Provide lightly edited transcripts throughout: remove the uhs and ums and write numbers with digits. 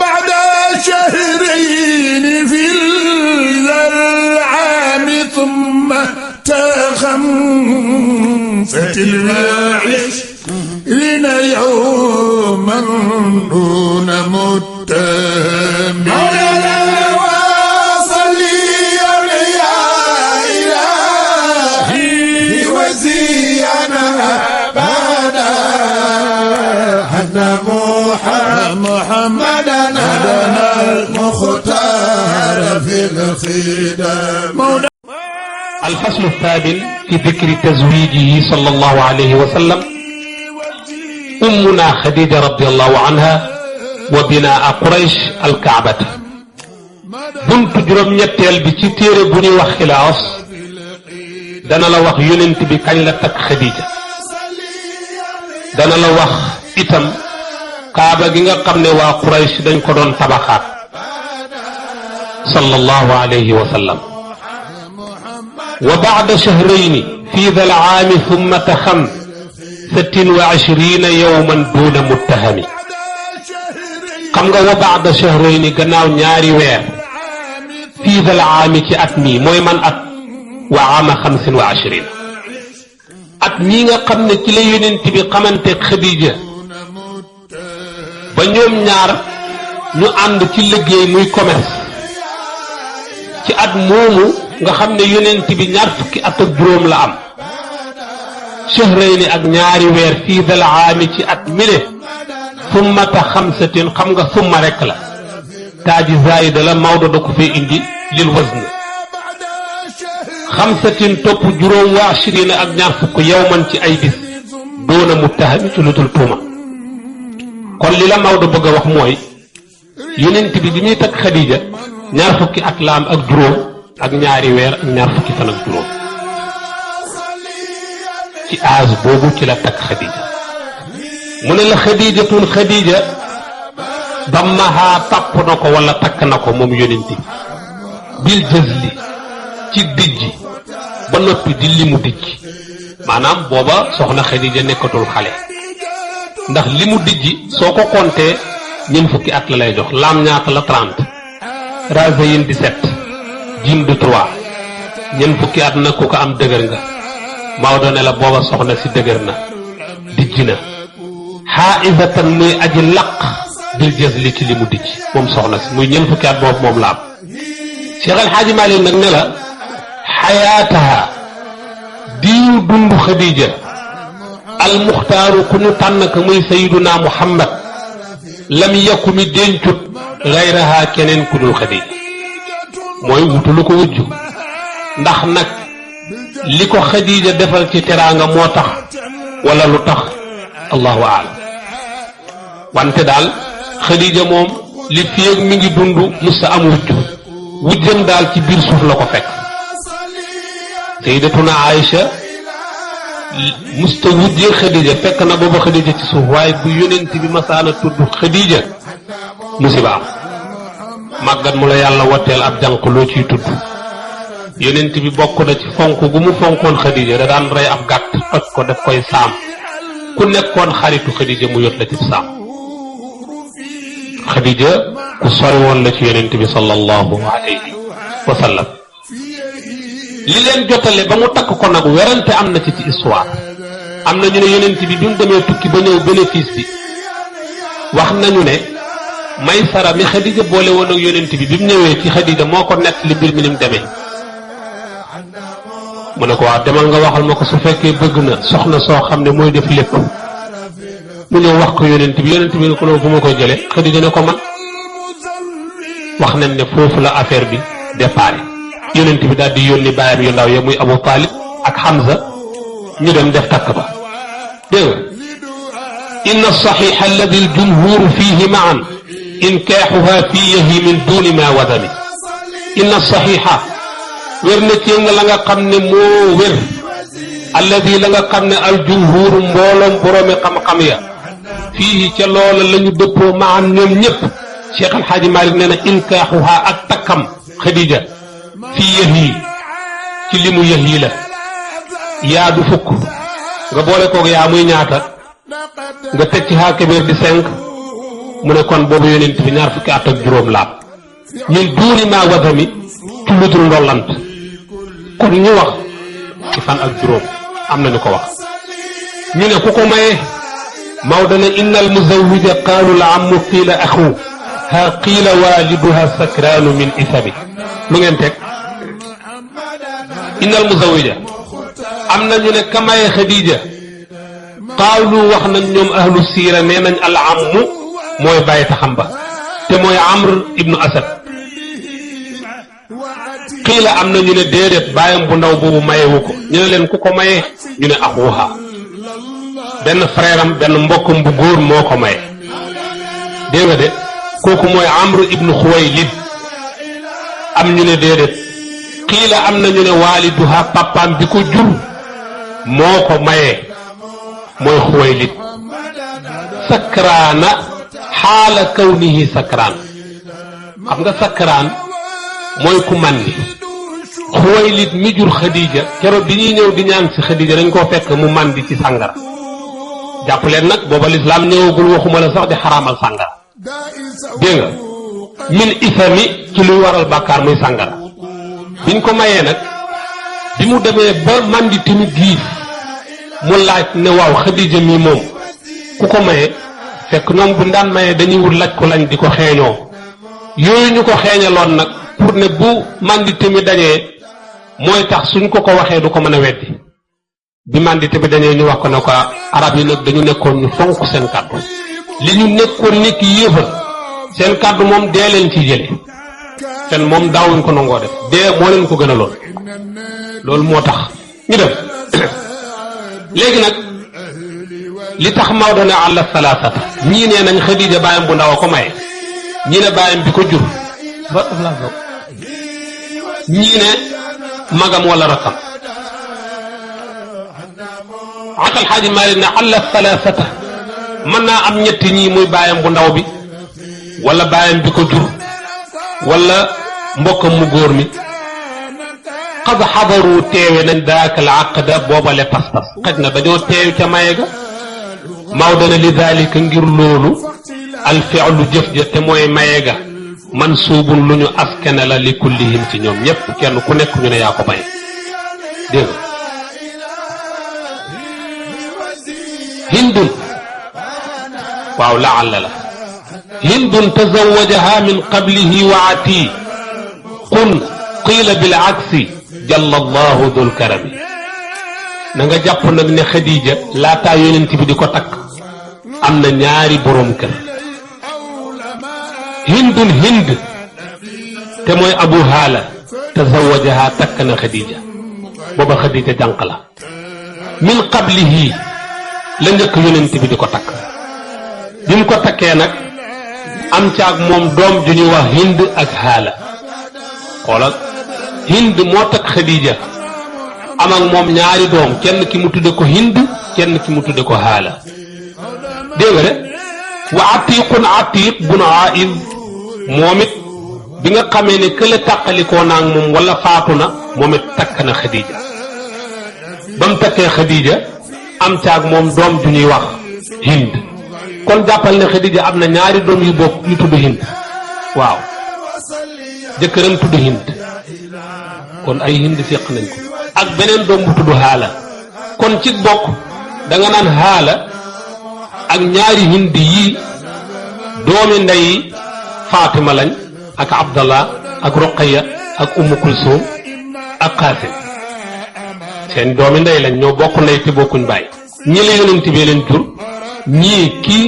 بعد شهرين في ذا العام ثم تخمست العشرين يوما دون متهم محمدنا المختار في الخدم. الفصل الثامن في ذكر تزويجه صلى الله عليه وسلم أمنا خديجة رضي الله عنها وبناء قريش الكعبة. بنت جرم ñetteel bi ci téere bu ñuy wax xilaas dana la wax yonent bi kañ la takk Khadija, dana la wax itam kaaba gi nga xam ne waa Quraysh dañ ko doon tabaxaat sallallahu alayhi wa sallam. wa ba'da shahrayni fi dhal aami thummata khamsatin wa 'ishrina yawman duna muttahami. xam nga wa ba'da shahrayni gannaaw ñaari weer fi dhal aami ci at mii mooy man at wa aama 25 at mii nga xam ne ci la yonent bi xamante Khadija ba ñoom ñaar ñu ànd ci liggéey muy commerce. ci at moomu nga xam ne yonent bi ñaar fukki at ak juróom la am, shahrayni ak ñaari weer fii dal aami ci at mile summata xamsatin. xam nga summa rekk la, taaji zaayida la, Maodo da ko fee indi lil wazn. xamsatin topp juróom wa 20 ak ñaar fukk yawman ci ay bis doona muttahami ci lu dul tuuma. kon li la Maodo bëgg a wax mooy yonent bi bi muy takk Khadija ñaar fukki at la am ak juróom ak ñaari weer ak ñaar fukki fan ak juróom. ci âge boobu ci la takk Khadija. mu ne la Khadijatun Khadija dammaha tàpp na ko wala takk na ko moom yonent bi bil jazli ci dijji ba noppi di limu dijji. maanaam booba soxna Khadija nekkatul xale, ndax li mu dijji soo ko compter ñeent fukki at la lay jox. laam ñaata la 30, razayin 17, jim du 3, ñeent fukki at nag ku ko am dëgër nga. Maodo ne la booba soxna si dëgër na, dijji na. xaaisatan muy aji laq bil jazli ci li mu dijji moom soxna si, muy ñeent fukki at boobu moom la am. Cheikh El Hadji Malick nag ne la xayaataha diiw dundu Khadija almuxtaaru ku ñu tànn ka muy sayiduna Muhammad lam yakku mi dencut gayraha keneen ku dul Khadija. mooy wutulu ko wujju, ndax nag li ko Khadija defal ci teraanga moo tax wala lu tax allahu aalam. wante daal Khadija moom li fi mi ngi dund musta am wujju, wujjam daal ci biir suuf la ko fekk. sayidatuna Aïcha musta wujjee Khadija, fekk na booba Khadija ci suuf, waaye bu yonent bi masaana tudd Khadija musiba am. màggat mu la yàlla wotteel ab jànq loo ciy tudd. yonent bi bokk na ci fonk gu mu fonkoon Khadija, da daan rey ab gàtt toj ko def koy saam, ku nekkoon xaritu Khadija mu yot la ci saam. Khadija ku sori woon la ci yonent bi sallallahu alayhi wa sallam. li leen jotale ba mu takk ko nag werante am na ci histoire. am na ñu ne yonent bi mu demee tukki ba ñëw bénéfice bi wax nañu ne Maysara mi Khadija boole woon ak yonent bi mu ñëwee ci Khadija moo ko nett li mbir mi ni mu demee. mu ne ko waaw demal nga waxal ma ko su fekkee bëgg na soxna soo xam ne mooy def lépp. mu ñëw wax ko yonent bi ne ko noonu fu ma koy jëlee. Khadija ne ko man. wax nañ ne foofu la affaire bi départ. yonent bi daal di yónni baayam yu ndaw ya muy Abu Talib ak Hamza ñu dem def takk ba. dégg nga inna saxiixa alladi aljumhuru fiihi maan inkaaxuha fiihi min duni ma wadami. inna saxiixa wér na ci nga la nga xam ne moo wér alladi la nga xam ne aljumhuru mbooloom boroomi xam-xam ya fiihi ca loola la ñu dëppoo maan ñoom ñëpp. Cheikh El Hadji Malick nee na inkaaxuha ak takkam Khadija fii yëhii ci limu yëhii la. yaa du fukk nga boole koog yaa muy ñaata nga teg ci xaa kabir di 5 mu ne kon boobu yonent bi ñaar fukki at ak juróom laab ñun duuni maa wadami ci lu dul ndollant kon ñu wax ci fan ak juróom am nañu ko wax ñu ne ku ko maye Maodo ne innal muzawwija qaalu la ammu qiila axu ha qiila waaliduha sakraanu min isabi lu ngeen teg innal muzawwija am na ñu ne ka maye Xadiija qaalu wax nañ ñoom ahlu siira nee nañ al ammu mooy bàyyi taxam ba te mooy Amr ibnu Asad qiila am na ñu ne déedéet bàyyam bu ndaw boobu mayewu ko ñu ne leen ku ko maye ñu ne axuha benn frère am benn mbokkam bu góor moo ko maye dégg nga de kooku mooy Amr ibnu Xuwaylid am ñu ne déedéet qiila am na ñu ne waaliduha papaam bi ko jur moo ko maye mooy Xuwaylid sakraana xaala kawnihi sakraan xam nga sakraan mooy ku màndi Xuwaylid mi jur Xadiija keroog bi ñuy ñëw di ñaan ci Xadiija dañ koo fekk mu màndi ci sàngara jàpp leen nag booba lislaam ñëwagul waxuma la sax di xaraamal sàngara dégg nga min isami ci luy waral bàkkaar muy sàngara biñ ko mayee nag bi mu demee ba màndi tamit giif mu laaj ne waaw Xadiija mi moom ku ko maye fekk ñoom bu daan mayee dañuy wut laaj ko lañ di ko xeeñoo yooyu ñu ko xeeñaloon nag pour ne bu mandité mi dañee mooy tax suñ ko ko waxee du ko mën a weddi bi mandité bi dañee ñu wax ko ne ko arab yi nag dañu nekkoon ñu fonk seen kàddu li ñu nekkoon nekk yéefal seen kàddu moom dee leen ci jële fen moom daawuñ ko nangoo def dee moo leen ko gën a loolu moo tax ñu def léegi nag li tax Maodo ne àlla salaasata ñii nee nañ Xadiija bàyyam bu ndaw a ko maye ñii ne bàyyam bi ko jur ñii ne magam wala rakam akal xaaji Maalik ne àlla salaasata mën naa am ñetti ñii muy bàyyam bu ndaw bi wala bàyyam bi ko jur wala mbokkam mu góor mi qad xadaru teewe nañ daaka al aqda boobale pas-pas xëj na dañoo teew ca maye ga Maodo ne li daalika ngir loolu al fi'lu jëf ja te mooy maye ga mansuubun lu ñu askane la li kullihim ci ñoom ñépp kenn ku nekk ñu ne yaa ko maye dégg nga hindun waaw laalla la hindun tazawajaha min qablihi wa ati qul qiila bil aksi jalla allahu dul karami na nga jàpp nag ne Xadiija laataa yonent bi di ko takk am na ñaari boroom kër hindun hind te mooy abu haala tazawajaha takk na Xadiija booba Xadiija jànq la min qablihi la njëkk yonent bi di ko takk bi mu ko takkee nag am caag moom doom ju ñuy wax hind ak haala xoolal hind moo takk Xadiija am ak moom ñaari doom kenn ki mu tudde ko hind kenn ki mu tudde ko haala dégg nga de wa atiqun atiq bun aiz moom it bi nga xamee ne kële tàqalikoo naag moom wala faatu na moom it takk na Xadiija ba mu takkee Xadiija am caag moom doom ju ñuy wax hind kon jàppal ne Xadiija am na ñaari doom yu bokk yu tudd hind waaw jëkkëram tudd hind kon ay hind séq nañ ko ak beneen doom bu tudd haala kon ci bokk da nga naan haala ak ñaari hind yii doomi ndey Fatima lañ ak Abdallah ak Ruqayya ak Ummu Kulsum ak Qaasim seen doomi ndey lañ ñoo bokk ndey te bokkuñ baay ñi la yonent bi leen jur ñii kii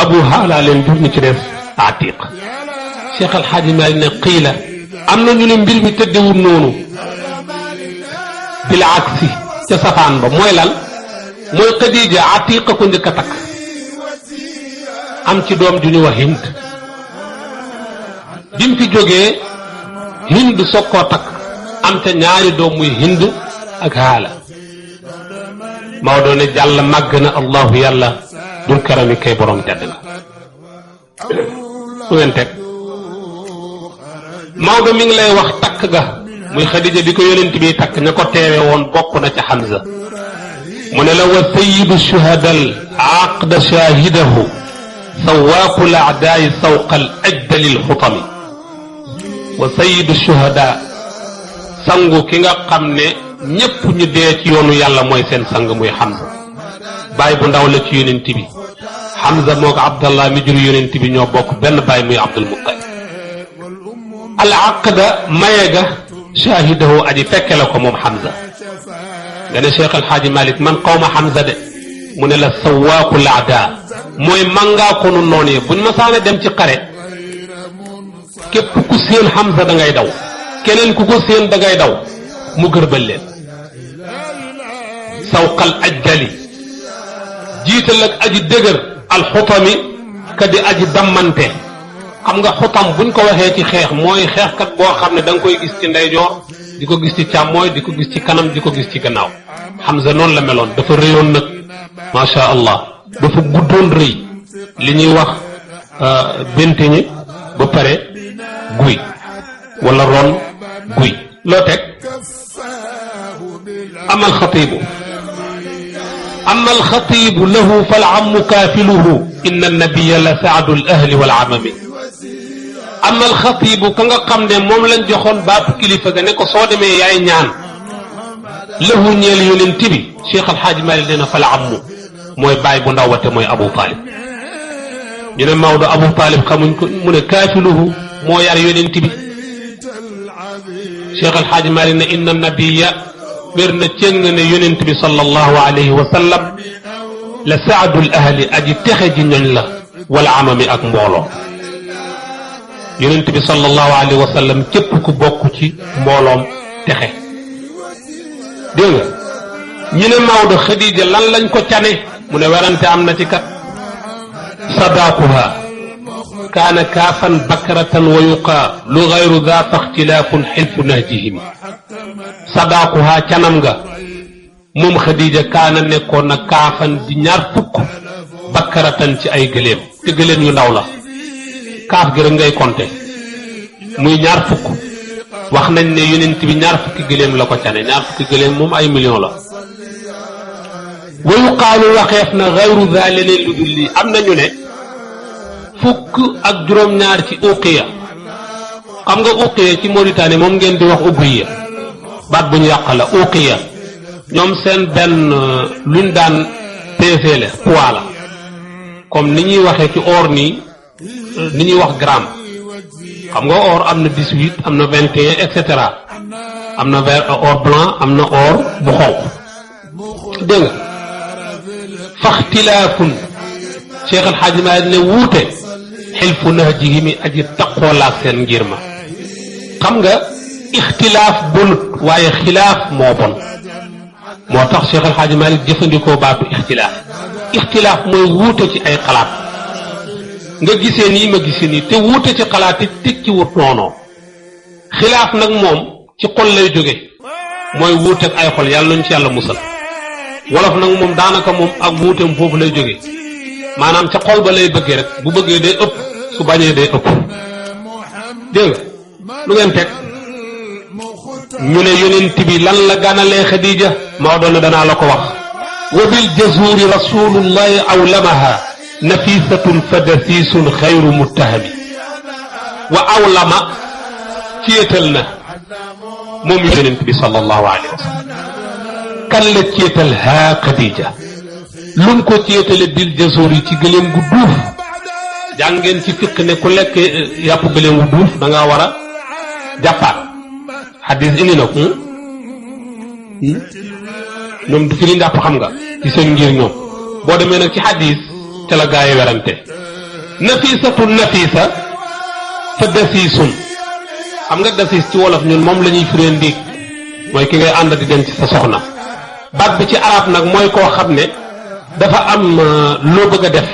Abu Haala leen jur ñu ci def Atiq Cheikh Al Hadji Malick ne qiila am na ñu ne mbir mi tëddewul noonu bil aksi ca safaan ba mooy lan mooy Xadiija Atiqa ko njëkk a takk am ci doom ju ñu wax Hind bi mu fi jógee Hind soog koo takk am ca ñaari doom muy Hind ak Haala Maodo ne jàll màgg na allahu yàlla dul karami kay borom tedd nga su ngeen teg Maodo mi ngi lay wax takk ga muy Xadiija bi ko yonent bi takk ña ko teewe woon bokk na ca Hamza mu ne la wa sayyidu shuhadal aqda shahidahu sawaaku laadaayi sawqal ajdalil xutami wa sayidu shuhada sangu ki nga xam ne ñépp ñu dee ci yoonu yàlla mooy seen sang muy Hamza baay bu ndaw la ci yonent bi Hamza moo ko Abdallah mi jur yonent bi ñoo bokk benn baay muy Abdul Muttalib al aqda maye ga shaahidahu aji fekke la ko moom Hamza nga ne Cheikh El Hadj Malick man xaw ma Hamza de mu ne la sawaaku laada mooy mangaa ko nu noonu yi buñ ma saane dem ci xare képp ku séen Hamza da ngay daw keneen ku ko séen da ngay daw mu gërbal leen sawqal ajjali jiital ak aji dëgër alxutami ka di aji dammante xam nga xutam buñ ko waxee ci xeex mooy xeexkat boo xam ne da nga koy gis ci ndeyjoor di ko gis ci càmmooy di ko gis ci kanam di ko gis ci gannaaw Hamza noonu la meloon dafa rëyoon nag macha allah dafa guddoon rëy li ñuy wax benteñi ba pare guy wala ron guy loo teg amal xatiibu أما الخطيب له فالعم كافله إن النبي لسعد الأهل والعمم أما الخطيب كنغا قمنا موم لن جخون باب كليفة نكو صودمي ياي نيان له نيل ينتبي شيخ الحاج مالك لنا فالعم موي باي بو ndaw موي أبو طالب ñu Maodo Abu Talib xamuñ ko mu ne kaafiluhu moo yar yonent bi Cheikh El Hadj Malick ne inna nabiyya wér na cëng ne yonent bi sallallahu alayhi wa sallam la saadul ahli aji texe ji ñoñ la wala amami ak mbooloo yonent bi sallallahu alayhi wa sallam képp ku bokk ci mbooloom texe dégg nga ñu ne Maodo Xadija lan lañ ko cane mu ne werante am na ci kat sadaaquha kaana kaafan bakratan wa yuqaa lu gayru daa fa ixtilaafun xilfu nahjihim sadaaquha canam nga moom Xadija kaana nekkoon na kaafan di ñaar fukk bakratan ci ay gëléem te gëléem yu ndaw la kaaf gi rek ngay compté muy ñaar fukk wax nañ ne yonent bi ñaar fukki gëléem la ko cane ñaar fukki gëléem moom ay million la wa yuqaalu waxeef na gayru daa leneen lu dul lii am nañu ne fukk ak juróom-ñaar ci uqiya xam nga uqiya ci Mauritanie moom ngeen di wax ubriya baat bu ñu yàq la uqiya ñoom seen benn luñ daan peese la poids la comme ni ñuy waxee ci or nii ni ñuy wax gramme xam nga or am na 18 am na 21 et cetera am na or blanc am na or bu xonq dégg nga faxtilaafun Cheikh El Hadj Malick ne wuute xilfu nahjihi mi aji taqoolaak seen ngir ma xam nga ixtilaaf bonut waaye xilaaf moo bon moo tax Cheikh El Hadj Malick jëfandikoo baatu ixtilaaf mooy wuute ci ay xalaat nga gisee nii ma gisee nii te wuute ci xalaat it teg ci wut noonoo xilaaf nag moom ci xol lay jóge mooy wuuteeg ay xol yàlla nañ ci yàlla musal wolof nag moom daanaka moom ak wuuteem foofu lay jóge maanaam ca xol ba lay bëggee rek bu bëggee day ëpp su bañee day ëpp dégg nga lu ngeen teg ñu ne yonent bi lan la gànnalee Xadija Maodo ne danaa la ko wax wa bil jazuri rasulullahi awlamaha nafisatun fadasisun xayru muttahami wa awlama céetal na moom yonent bi sallallahu alayhi wa sallam kan la céetal haa Xadija lum ko céetale bil jasoor yi ci gëléem gu duuf jàngeen ci fiq ne ku lekk yàpp gëléem gu duuf da ngaa war a jàppaat xadis indi na ko ñoom du fi ni njàpp xam nga ci seen ngir ñoom boo demee nag ci xadis ca la gaa yi werante nafisatun nafisa fa dasiisun xam nga dasiis ci wolof ñun moom la ñuy firee ndiig mooy ki ngay ànd di dem ci sa soxna baat bi ci arab nag mooy koo xam ne dafa am loo bëgg a def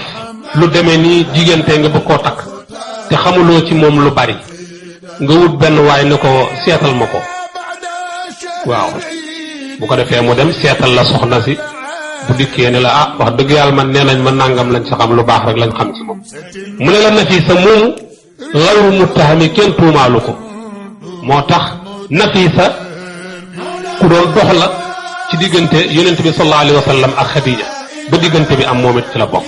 lu demee nii jigéen te nga bëgg koo takk te xamuloo ci moom lu bari nga wut benn waay ne ko seetal ma ko waaw bu ko defee mu dem seetal la soxna si bu dikkee ne la ah wax dëgg yàlla man nee nañ ma nangam lañ sa xam lu baax rek lañ xam ci moom mu ne la Nafisa moomu layru muttahami kenn tuumaalu ko moo tax Nafisa ku doon dox la ci diggante yonent bi sallallahu alayhi wa sallam ak Xadija ba diggante bi am moom it ci la bokk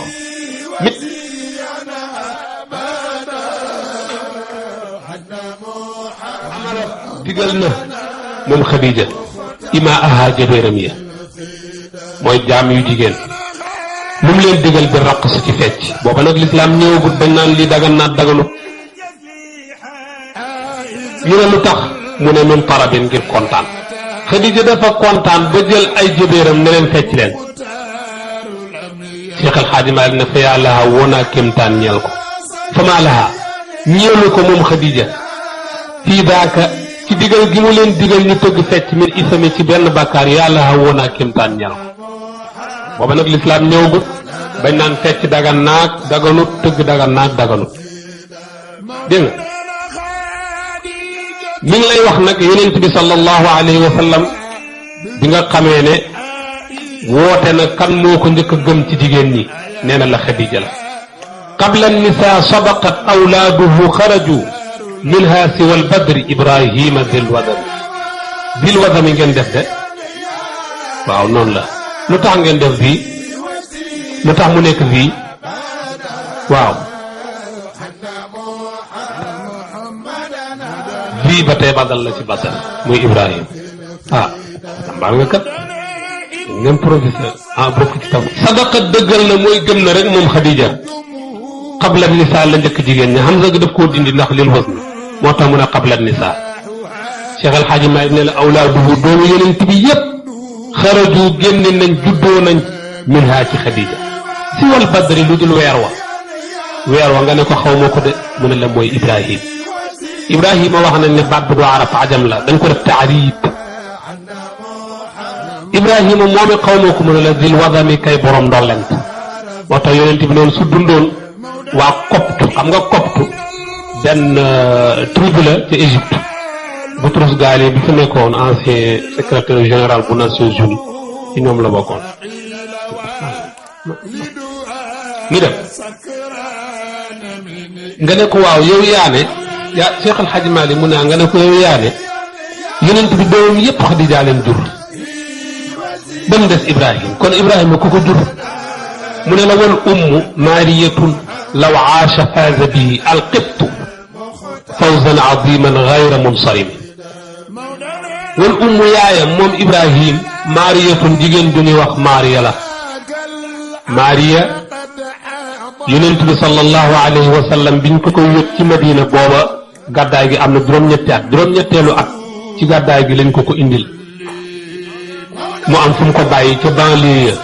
digal na moom Xadija ima aha jabéeram ya mooy jaam yu jigéen lu mu leen digal bi raq su ci fecc booba nag lislaam ñëwagut bañ naan li dagan naat daganut ñu ne lu tax mu ne min tarabin ngir kontaan Xadija dafa kontaan ba jël ay jabéeram ne leen fecc leen Cheikh El Hadji Malick ne fa yaa laha woonaa kémtaan ñeel ko fa maa laha ñeelu ko moom Xadija fii daaka ci digal gi mu leen digal ñu tëgg fecc min isami ci benn bàkkaar yaa laha woonaa kémtaan ñeel ko booba nag lislaam ñëwagut bañ naan fecc dagan naag daganut tëgg dagan naag daganut dégg nga mi ngi lay wax nag yonent bi sallallahu alayhi wa sallam bi nga xamee ne woote na kan moo ko njëkk a gëm ci jigéen ñi nee na la Xadija la qabla nisa sabaqat awlaaduhu xaraju minha siwa albadri ibrahima dil wadami ngeen def de waaw noonu la lu tax ngeen def fii lu tax mu nekk fii waaw fii ba tey badal la ci basal muy Ibrahim mbaal nga kat ngeen professeur bokk ci tam sadaqa dëggal na mooy gëm na rek moom Xadija qabla nisa la njëkk jigéen ñi Hamza ga daf koo dindi ndax lil wasn moo tax mu ne qabla nisa Cheikh El Hadji Malick ne la awlaaduhu doomu yonent bi yépp xaraju génne nañ juddoo nañ minha ci Xadija si wal badri lu dul weer wa nga ne ko xaw ma ko de mu ne la mooy Ibrahima wax nañ ne baat bu du arab ajam la dañ ko def taarib Ibrahima moom it xaw ma ko mu ne la dil wadami kay borom ndollent moo tax yonent bi noonu su dundoon waa Copte xam nga Copte benn tribu la ca Égypte Boutros Ghali bi fi nekkoon ancien secrétaire général bu Nations Unies ci ñoom la bokkoon ngi dem nga ne ko waaw yow yaane yaa Cheikh El Hadji Malick mu ne nga ne ko yow yaane yonent bi doomam yépp Xadija leen jur ba mu des Ibrahim kon Ibrahima ku ko jur mu ne la wal ummu maariyatun law aasha faaza bihi alqibtu fawzan aziman gayra munsarimi wal ummu yaayam moom Ibrahim maariyatun jigéen ju ñuy wax Maariya la Maariya yonent bi sallallahu alayhi wa sallam biñ ko koy yót ci Madina booba gàddaay gi am na juróom-ñetti at juróom-ñetteelu at ci gàddaay gi lañ ko ko indil mu am fu mu ko bàyyi ca banlieue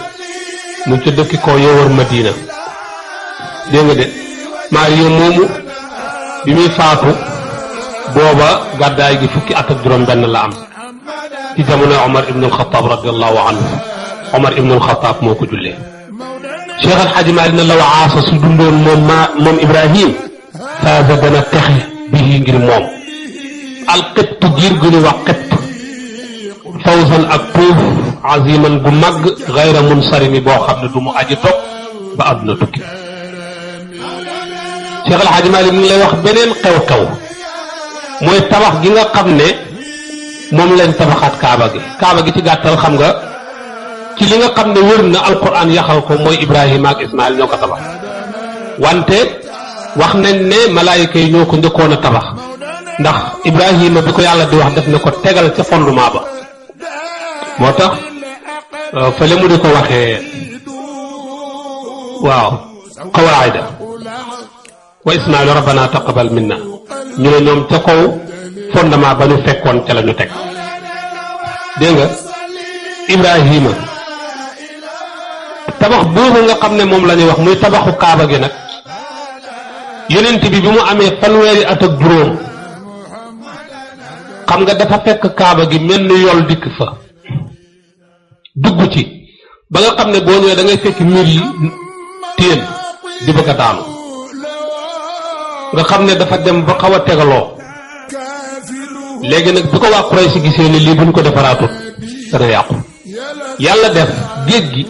mu ca dëkki koo yowar Madina dégg nga de Maariya moomu bi muy faatu booba gàddaay gi fukki at ak juróom-benn la am ci jamono Omar ibn al-Khattab radiyallahu anhu Omar ibn al-Khattab moo ko jullee Cheikh El Hadji Malick ne la waasa su dundoon moom Ibrahim faaza dana texe bii ngir moom alqibtu giir gu ñu wax qibt fawzan ak tuuf aziman gu màgg gayra munsarimi boo xam ne du mu aji toog ba àdduna tukki Cheikh El Hadji Malick mi ngi lay wax beneen xew-xew mooy tabax gi nga xam ne moom lañ tabaxaat kaaba gi ci gàttal xam nga ci li nga xam ne wër na alquran yaxal ko mooy Ibrahima ak Ismaïl ñoo ko tabax wante wax nañ ne malaayika yi ñoo ko njëkkoon a tabax ndax Ibrahima bi ko yàlla di wax def na ko tegal ca fondement ba moo tax fële mu di ko waxee waaw qawaida wa Ismaïl rabbana taqabbal minna ñu ne ñoom ca kaw fondement ba ñu fekkoon ca la ñu teg dégg nga Ibrahima tabax boobu nga xam ne moom la ñuy wax muy tabaxu kaaba gi nag yonent bi bi mu amee fanweeri at ak juróom xam nga dafa fekk kaaba gi mel ni yool dikk fa dugg ci ba nga xam ne boo ñëwee da ngay fekk miir yi téen di bëgg a daanu nga xam ne dafa dem ba xaw a tegaloo léegi nag bi ko waa Quraysh gisee ne lii buñ ko defaraatut dana yàqu yàlla def géej gi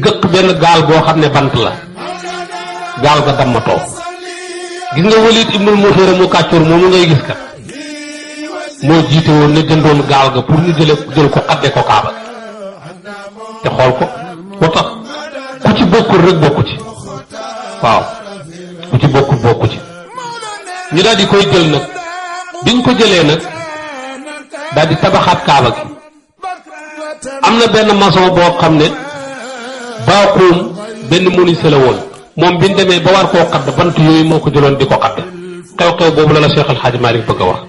gëq benn gaal boo xam ne bant la gaal ga dammatoo gis nga Walid ibnul Mughira mu kàccoor moomu ngay gis kat moo jiite woon ne jëndoon gaal ga pour ñu jël ko xadde ko kaaba te xool ko moo tax ku ci bokkul rek bokku ci waaw ku ci bokkul bokku ci ñu daal di koy jël nag biñ ko jëlee nag daal di tabaxaat kaaba gi am na benn maçon boo xam ne baaxuum benn menuisier la woon moom biñ demee ba war koo xadd bant yooyu moo ko jëloon di ko xadd xew-xew boobu la Cheikh El Hadj Malick bëgg a wax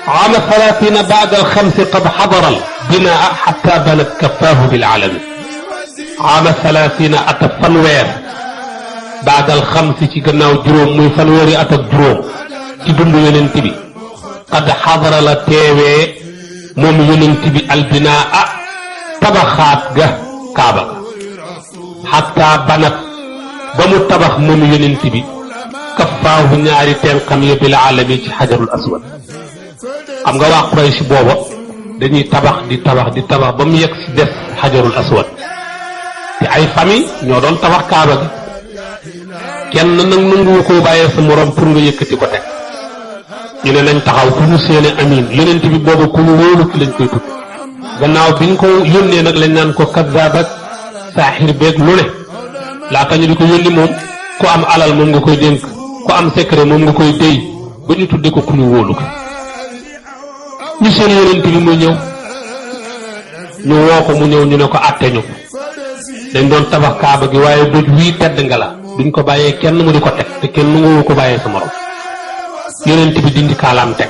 عام 30 بعد الخمس قد حضر البناء حتى بنت كفاه بالعالم عام 30 أتى فنوير بعد الخمس ci gannaaw juróom muy fanweeri at ak juróom ci dundu yonent bi قد حضر la teewee moom yonent bi albinaa tabaxaat ga kaaba ga حتى بنت ba mu tabax moom yonent bi kafaahu ñaari tenqam ya bil alami ci xajarul aswad xam nga waa Quraysh booba dañuy tabax di tabax ba mu yegg si des xajarul aswad te ay famille ñoo doon tabax kaaba gi kenn nag nanguwu ko bàyyee sa morom pour nga yëkkati ko teg ñu ne nañ taxaw fu ñu seene amin yonent bi booba ku ñu wóolu ki lañ koy tudd gannaaw biñ ko yónnee nag lañ naan ko kaddaab ak saaxir beeg lu ne laata ñu di ko yónni moom ku am alal moom nga koy dénk ku am secret moom nga koy déy ba ñu tudde ko ku ñu wóolu ko ñu seen yonent bi muy ñëw ñu woo ko mu ñëw ñu ne ko àtte ñu dañ doon tabax kaaba gi waaye doj wii tedd nga la duñ ko bàyyee kenn mu di ko teg te kenn mu nga ko bàyyee sa morom yonent bi dindi kaalaam teg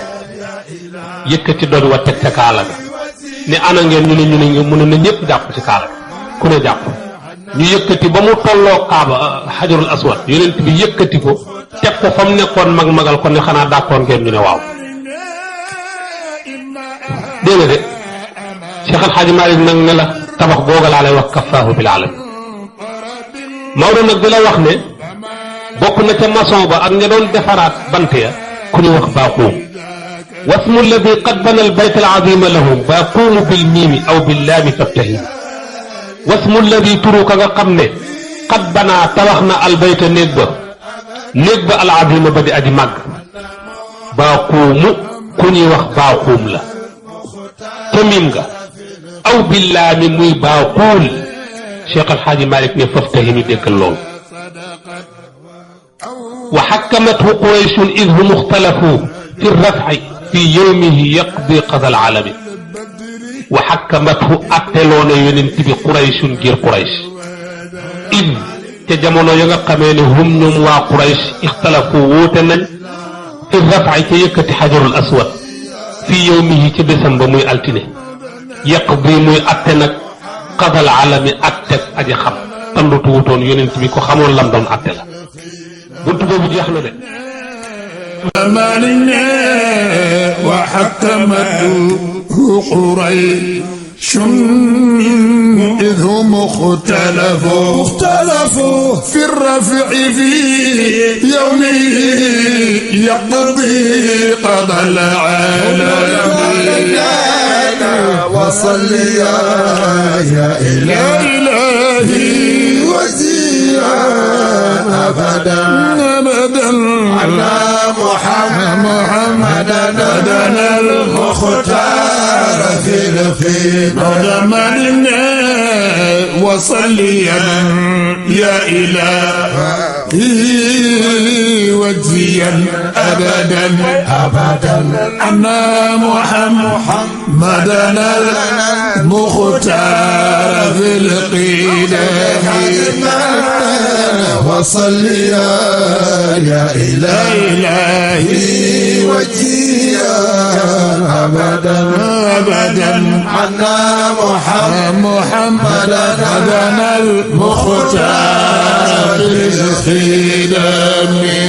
yëkkati doj wa teg ca kaala ga ne ana ngeen ñu ne mu ne na ñëpp jàpp ci kaala ga ku ne jàpp ñu yëkkati ba mu tolloo kaaba xajarul aswad yonent bi yëkkati ko teg ko fa mu nekkoon mag-magal ko ne xanaa d'accord ngeen ñu ne waaw dégg nga de Cheikh El Hadj Malick nag ne la tabax googa laa lay wax kafaahu bil alamin Maodo nag di la wax ne bokk na ca maçon ba ak ña doon defaraat bant ya ku ñu wax baaquum wasmu alladi qad bana al bayt al azima lahum baaquumu bil miimi aw bil laami fabtahi wasmu alladi turu ka nga xam ne qad banaa tabax na al bayta néeg ba al azima ba di aji màgg baaquumu ku ñuy wax baaquum la te miim nga aw billaami muy baaquul Cheikh El Hadj Malick ne faftahimi déggal loolu wa xakkamathu qurayshun id hum ixtalafu fi rafci fi yowmihi yaqdi qada al alami wa xakkamathu atteloo na yonent bi qurayshun ngir quraysh id ca jamono ya nga xamee ne hum ñoom waa quraysh ixtalafu wuute nañ fi rafci ca yëkkati xajarul aswad fi yowmihi ca bésam ba muy altine yaqdi muy atte nag qadal alami atte aji xam tandutu wutoon yonent bi ko xamoon lam doon atte la buntu boobu jeex na de مالنا وحكمته قريش إذ هم اختلفوا في الرفع في يومه يقضي قضى العالم وصل يا إلهي وزيا أبدا على محمدا المختار في الخدمة وصليا يا إلهي وجزيا أبدا أنا محمدا المختار في القدم وصليا يا إلهي وجزيا أبدا أنا محمدا المختار في الخدم